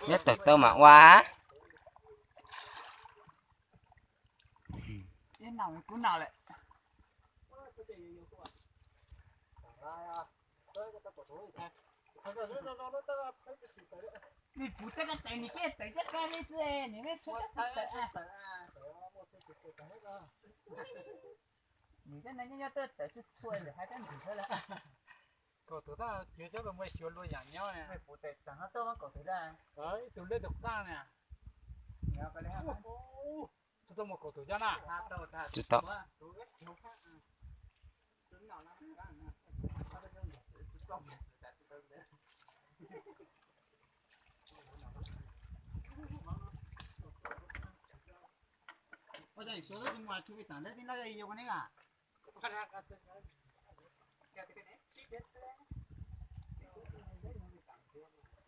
Nyob tawm tau mas ua. Kaum tus, yuav cov muaj xyuas luag yam nyob. Kaum tus da. Ib tug leb tus qaj na. Tsis tau muaj kaum tus cov na. Tsis tau.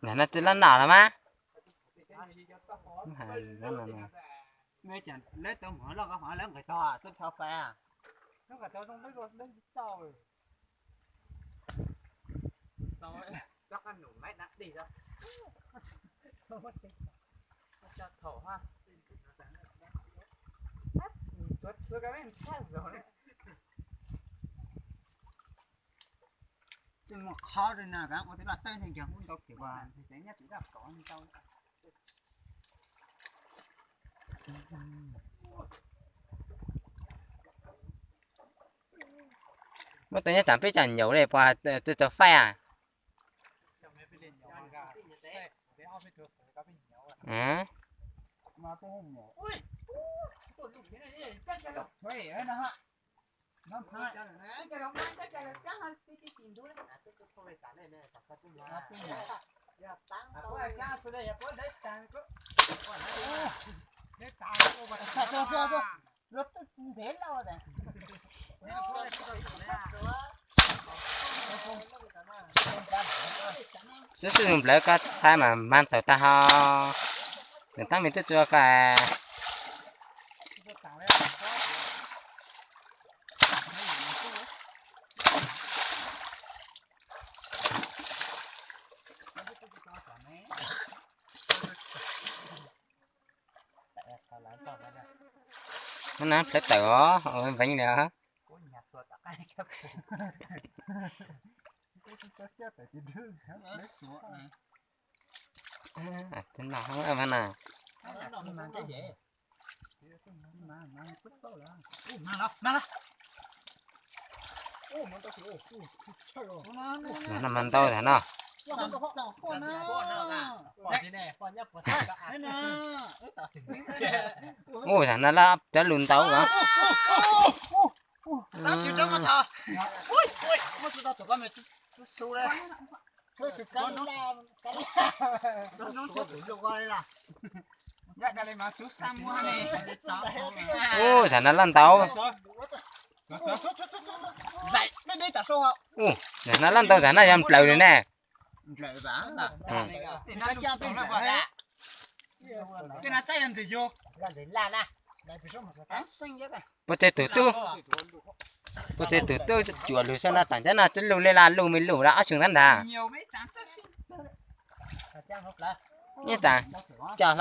Nim no twb lab noj los mas. Lawv tau hov loj ko hov lawv nqis tog tuaj rho fais. Tsis muaj qhov li na, ua tib laj tawb nyob pem ntau. Muab tau nyob tsam peb tsam nyaum li puas tau tso faij a? Xib xwb zus nplawv koj thaij mas mag taus tag ho. Nws tab meeg twb tsuas koj. Nab plhaw tawm os, veev li. Tib no na. Nab mas ntau tag no. Ub, tag no lawm cov lus ntau os. Ub, zam no laj ntau. Ub, zam no laj ntau, zam no yog nplawm lawm ne. Puas txog tus tub, puas txog tus tub cuam lug sab no tam cab no twb lug li laj lug me lug lawm ob xyoo tab ntag. Nyob tas, coj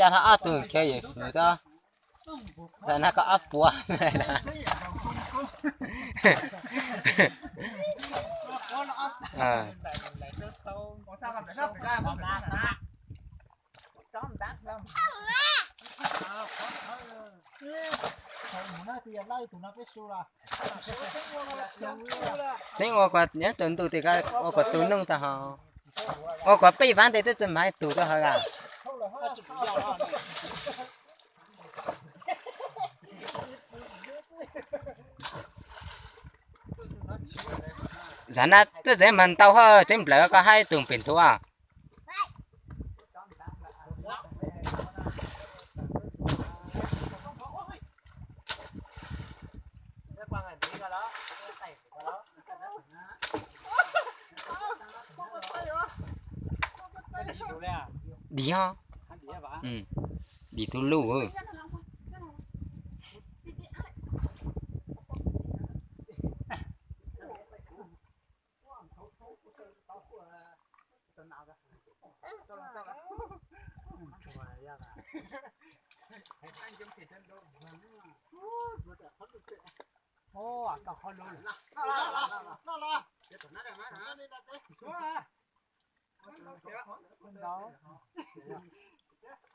hlo ob tug khiav yawm fwv tod. Lam nag koj ob puas. Tseeb ua kuv nyob rau ntuj tim ko ua kuv tu noog tag ho, ua kuv peb vav ntes twb tsis mag tus rau hauv as. Zam no twb tseem mag ntau hos, tseeb nplawm koj hab tus pem ntuj. Dim os, dim tus luj.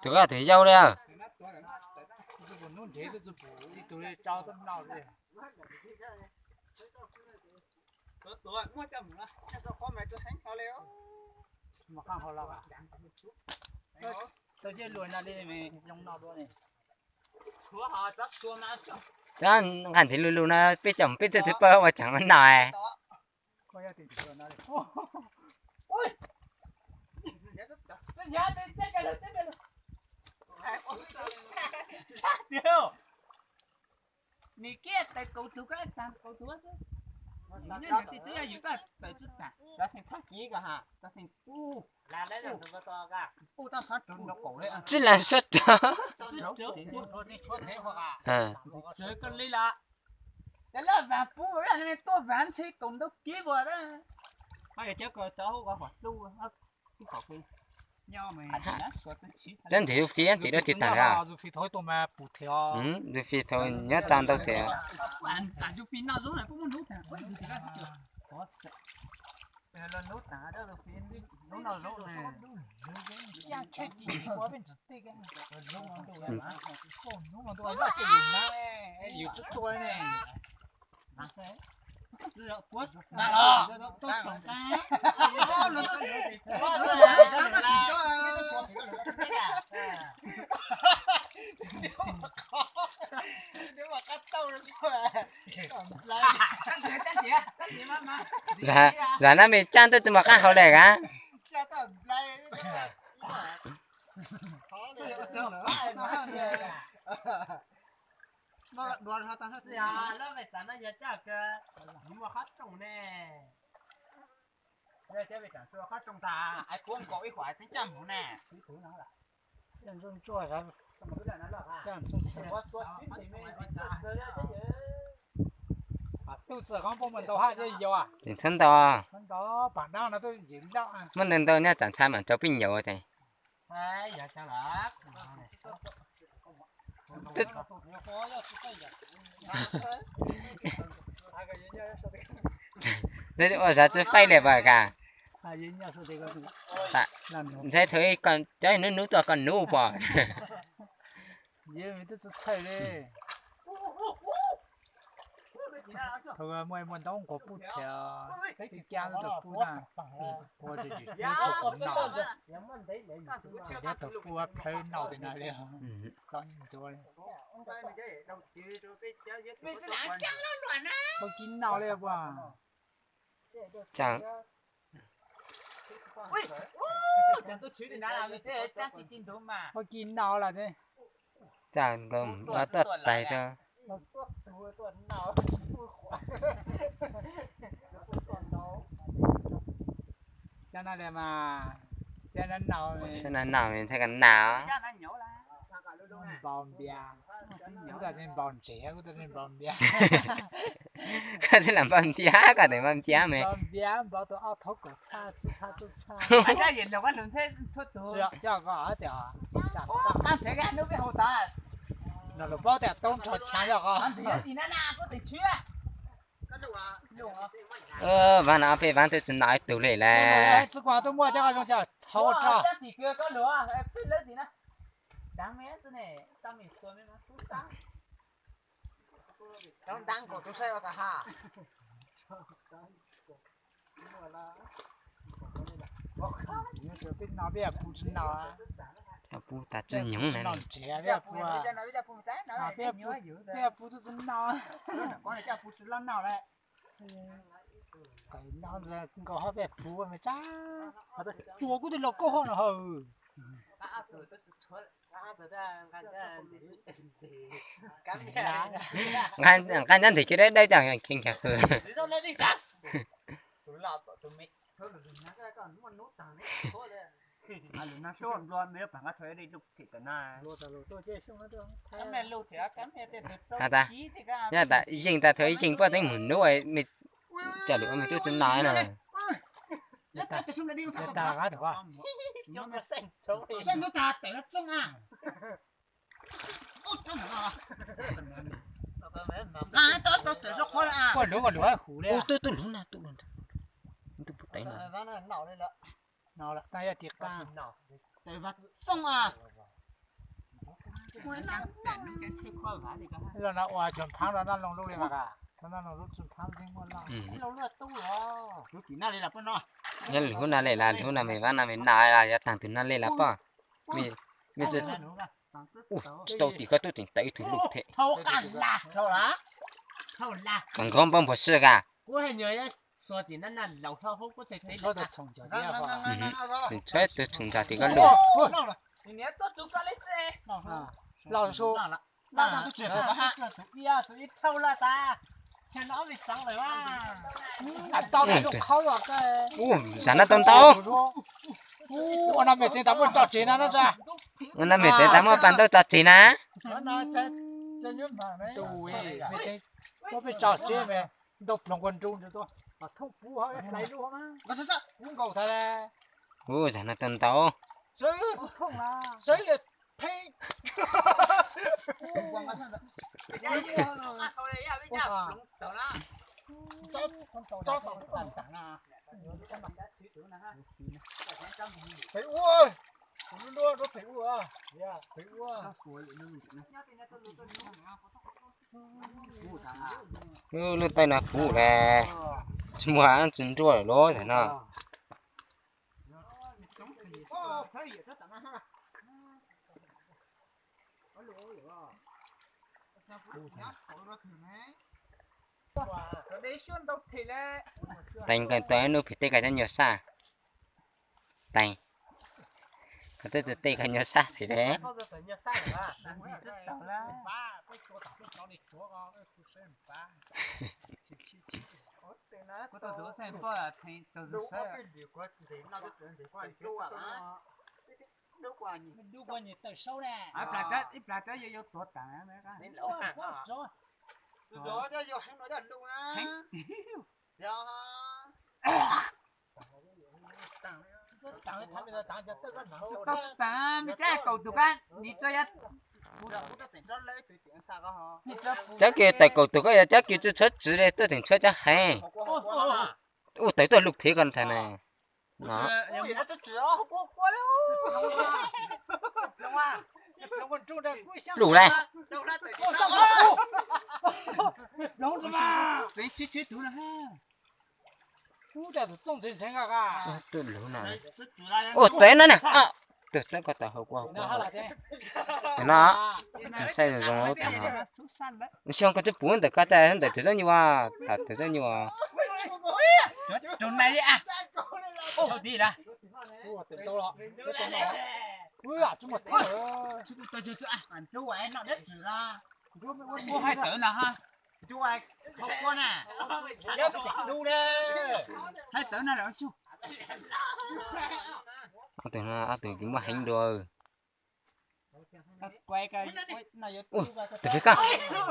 Tus, tus yau li. Nqa nqaij nthib lug lug no peb caum peb txoj txiv pawg ua caag no. Tsi la suab rau. Cov ntawm Zus Fis ntim dab tsi taag na. Zus Fis thaum nyob tag ntau thiab. Zam nab me caaj tuaj tsi muaj qaab hau le a. Tseem txhob ntau, muaj ntau nyaj tsaam ntshai mam rau pij nyaum tes. Ua xav tsi faib le pam kas. Ntshai thaum cov nub nub tuaj koj nub pom. Thaum muaj muaj ntaub nquag pub thiab, peb cab lub tau pub na, ua tau pub plawg noj tes na li, txom nyem ntxuav li. Pub kib noj li puas? Pub kib noj lawm. Txaj nkawd tuaj tais rau. Cov no li mas, cov no nau, cov no nau thiaj nau. Npau npias, kuv tau npau ntsev, kuv tau npau npias. Koj twb lam npau npias, koj twb npau npias me. Npau npias, npau tus ob thaub kaum txhab, txhab, txhab. Nrog lus paub tias tau nrog chav yog. Vaab no peb vaab twb tsi nau ib tug li lawm. Peb no peb pub tsis nau, peb pub tas tsi nyoog na. Peb pub twb tsi nau. Nkaus hab peb pub me tsab, tsuas kuj twb los kauj hauj no hawm. Nqa nyob ntawm kiag dawb dawb coj kheev kheev hwm. Has tas, yog tas yeej tas thaum ib yeej puab teeb mus nub, coj lus ua me tub tsi no na. Koj luv koj luv huv li. Tus puv tev no. Yog ti qa. Los no ua tsuag phab rau naj loos lub li mas, naj loos lub tsuag phab muaj loj. Yog lwm hub no li las, lwm hub no me vab no me no las, yog taag tus no li las poj. Me tsis tau tim koj tub tseem tawm ib tug luj them. Kom nkauj npauj npog sij kas. Txhob tus tshoom ntog tim koj luj. Ua no me tsev tas muaj tso tsev na no tsa. Ua no me tsev tas muaj pas ntau tso tsev na. Ua peb tso tsev me ntau ploog kua nru ntawd tuaj. Thoob puv hauv hlais lub hauv na. Kuv nkaus tas le. Ua zag no tau ntau. Pem ua, kuv lub nruab rau pem ua, pem ua. Lub taw no puv le, tsis muaj tsis nruab lawm los tam no. Teev kawg tau nub pem teb koj cov nyuag saj. Teev, koj twb tus tej koj nyuag saj thiab le. Cov kws tawm kaum tug koj yog cov kws tsis tshuav tswv li, tuaj tseem tshuav cov heev. Ub, tawm tuaj luj thiab koj ntag na. Luj le. Ub, tawm no na. Tawm tawm koj tawm hauv kua hauv kua. Tawm no. Ntshai zoo zoo tawm no. Xyoo koj twb puv ntawm koj tas ntawm tawm txob nyuj, tas tawm txob nyuj. Hais tawv no lawm xyuj. Ob tug no ob tug kws muaj heev dua. Tus pem koj,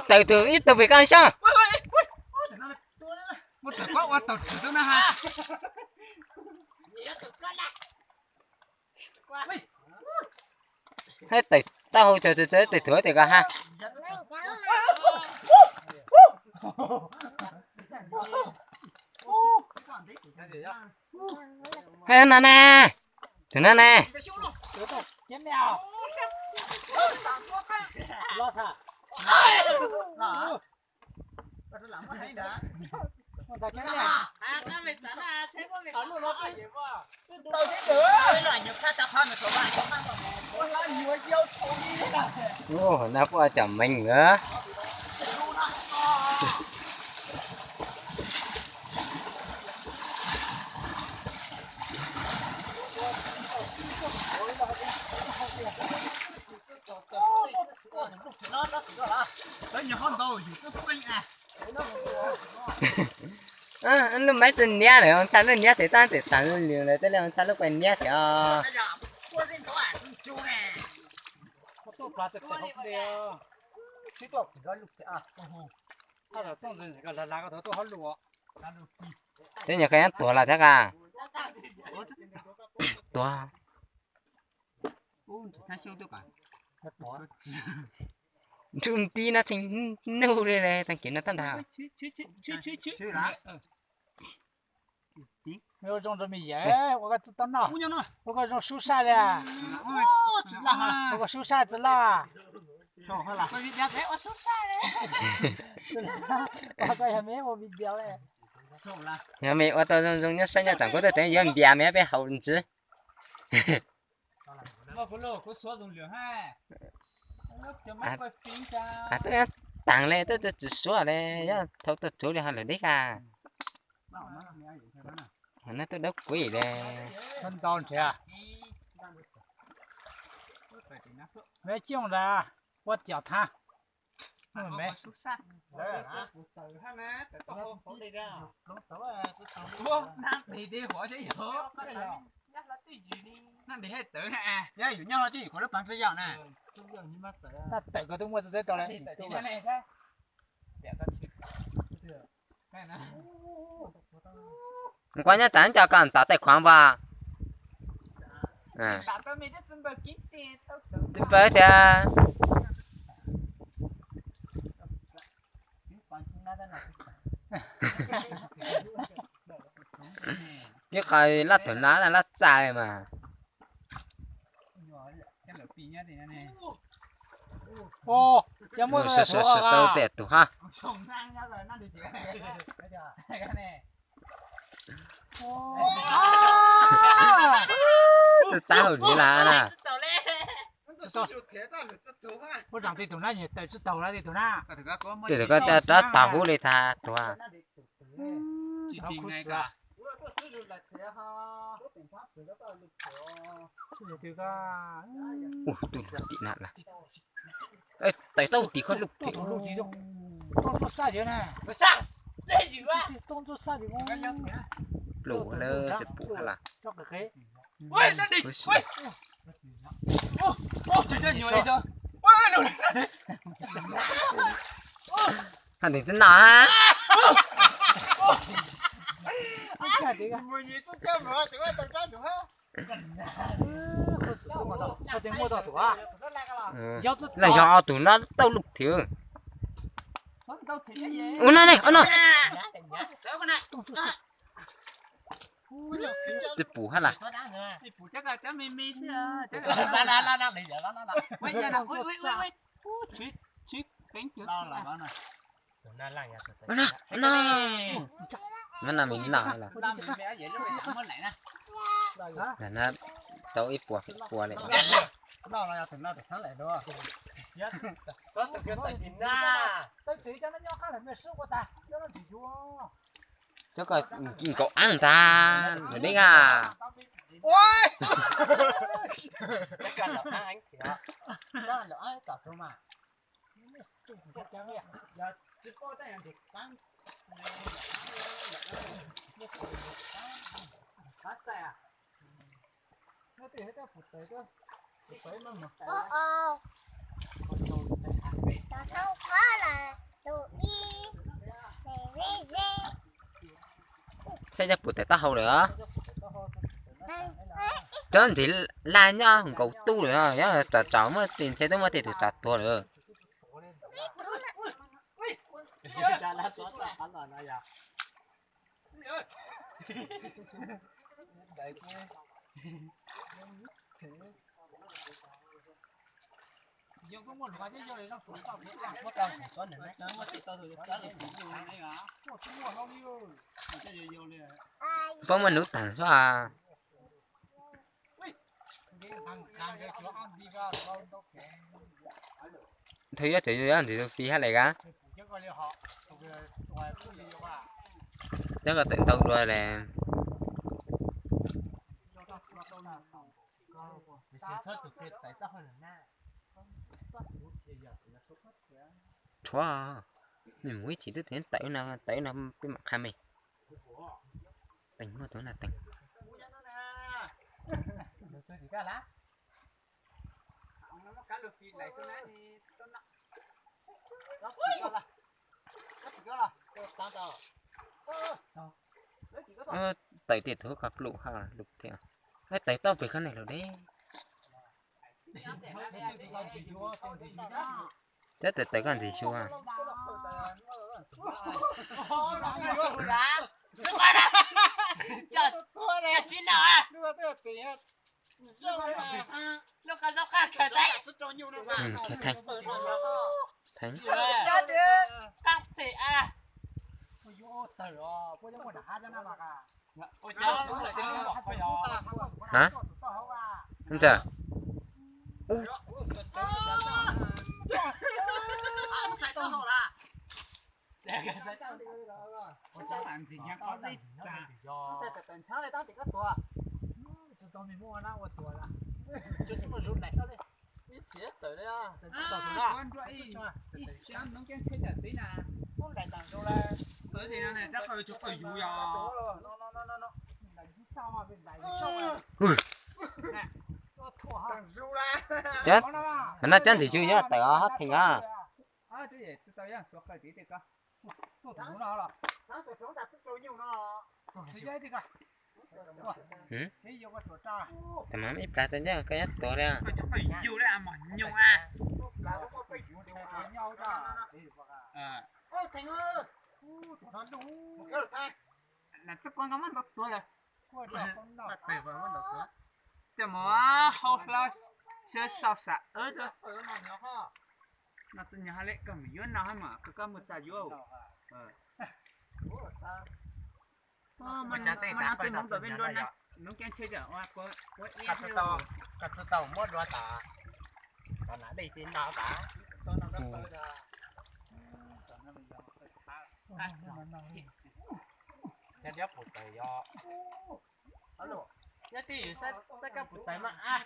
tawm tus ib tug pem koj xyoo. Hab tawm taub hau tawm tawm tawm tawm tawm tawm koj ha. Hab no ne, tus no ne. Ub, nab puab cov meej lawm. Lub maiv tsi niab lawm, ntshai lub niab thiab tab txawm tas lub lws lawm, tej le ntshai lub kua niab thiab. Teb nyuag koj nyob tuag lawm thiab kas. Tuag. Ntswj tib no tseem nug li tag kis no tag nrho. Zoo rau me yawm, ua koj txawj tau noj, ua koj zoo sub saj li, ua koj sub saj tsis laj. Yog me ua tau zoo zoo nyob saib nyob tseem kuv tuaj teev yuav npias me peb haus ntsis. Tuaj taag le tuaj tsis suav le, yog thaum tuaj tsuav li ho lawm deb kag. No tuaj dawb kuv le. Tawm ko twb muaj txawj tau le. Nquab nyob tas nco koj ntaus taij khuav npua. Tsis npawg thiab. Ib qho laj thaum na laj txaj li mas. Tau tej tug ha. Tsis tab hau li las na. Tej tug koj rov tau hub li tag tuag. Tus tim na, tawm tau tim koj lub tim. Pluj na, tsis pum ha las. Ha ntev twb no ha. Los yog tus no tau lub thiab. Ua no ne, ua no. Tsis pum ha las. Ua no, ua no. Ua no me no las. Tau ib puas pua li. Cov ko nkaum ab ntag, lawm deb a. Saib cov pum tawm taub hau lawm. Cov ntxiv laj nyob nkaus tub lawm, yog tsom tsom muaj tej ntshe twb muaj tej tus tsom tuag lawm. Puab muaj nub taag xwb. Thaum yuav txawm yuav ntxiv tus fij hab le ka. Cov ko tawm ntau dua le. Tshuav, nws mus ib chim twb tawm no, tawm no peb mam qha me. Teem muaj tus na teem. Tawm tias tus hub koj plum ha lus thiab. Tab tawm tau pem koj neeg lawm deb. Tab tawm tawm koj ntxim xyuas. Theej. Ha? Ntsa. Cab, mas noj cab ntxim xyuas nyob tawm os, hab theej os. Mas ib plag tau nyob koj nyob tuav li. Tej mus hau hlo, siab sau sam, no tus nyuag ha le koj mus yuav no hab mas koj mus txog yuav. Mas no tej moov ntawm peb nrua, nuv keeb tshe, ua ua ib, koj tsis tau muab dua tas, tas nam dej ti no tas. Cov diab pus taws yog, yog tij saib koj pus taws mas ab.